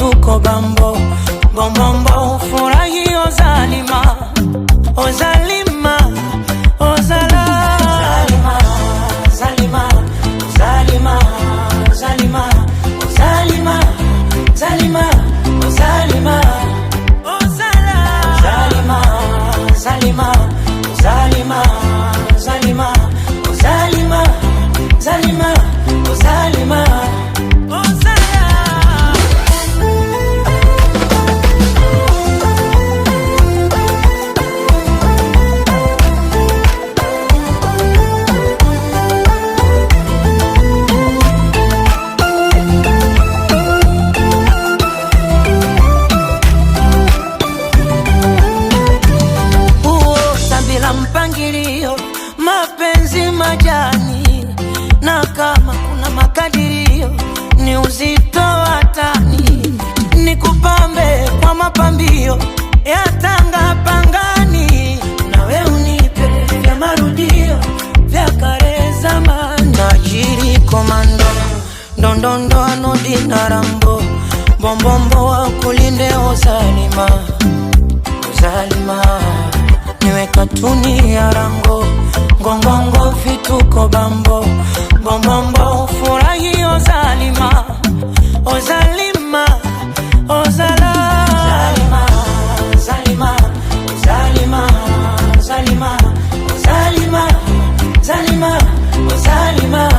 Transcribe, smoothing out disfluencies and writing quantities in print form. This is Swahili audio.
vituko bambo bombombo, furahi ozalima ozalima ozala Zalima, Zalima, Zalima, Zalima, Zalima, Zalima, Zalima, Ozala Zalima, Zalima, Zalima, Zalima, Zalima, Zalima, Zalima, Ozala. Huo bila mpangilio, mapenzi majani, na kama kuna makadirio ni uzito wa tani, ni kupambe kwa mapambio ya Tanga Pangani, nawe unipe vya marudio vya kale zamani, najiri komando ndondondo anodina rambo bombombo wa kulinde ozalima Zalima, niwe katuni ya rango ngongongo vituko bambo bombombo furahi ozalima ozalima ozala Zalima, Zalima, Zalima, Zalima, Zalima, Zalima, Zalima.